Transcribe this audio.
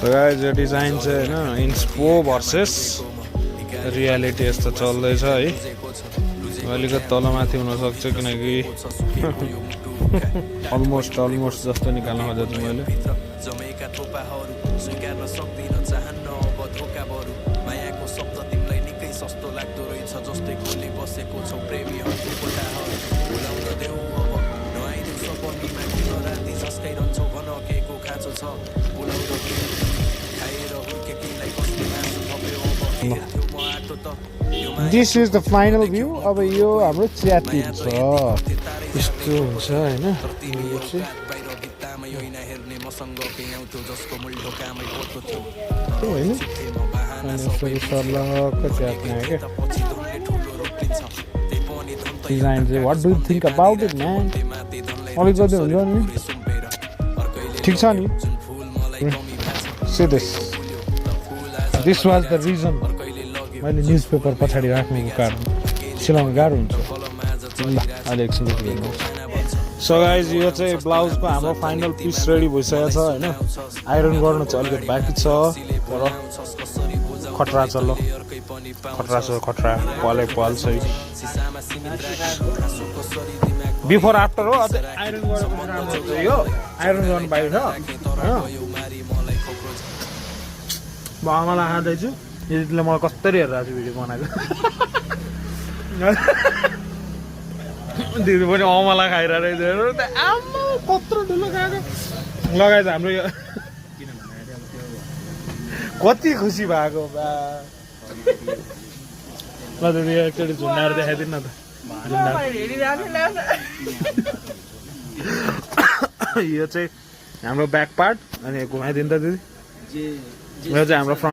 So guys, यो design चाहिँ हैन इन्स्पो भर्सेस रियालिटी यस्तो चल्दैछ है। अलिकति तलमाथि हुन सक्छ किनकि अलमोस्ट जस्तो निकाल्न खोजेको छु मैले। This is the final view. अब यो हाम्रो च्यातिन छ यस्तो हुन्छ हैन। डिजाइन चाहिँ what do you think about it man? अलिकति हुन्छ नि ठिक छ नि। See this was the reason मैले न्युजपेपर पछाडि राख्नुको कारण सिलाउन गाह्रो हुन्छ। अहिले एकछिन हेर्नुहोस्। सो गाइज यो चाहिँ ब्लाउजको हाम्रो फाइनल पिस रेडी भइसकेको छ हैन। आइरन गर्नु चाहिँ अलिकति बाँकी छ तर खतरा छ। ल खतरा पले पल छ। बिफोर आफ्टर हो अझै आइरन गरेको राम्रो हुन्छ। यो आइरन गर्नु बाहिर छ हैन। म आमालाई खाँदैछु। यतिले मलाई कस्तरी हेरिरहेको छु भिडियो बनाएको। दिदी पनि अमला खाइरहेको रहेछ। आमा कत्रो ठुलो खाएको लगाएछ हाम्रो यो। कति खुसी भएको बा। ल दिदी एकचोटि झुन्डाएर देखाइदिनु न त। यो चाहिँ हाम्रो ब्याक पार्ट अनि घुमाइदिनु त दिदी। यो चाहिँ हाम्रो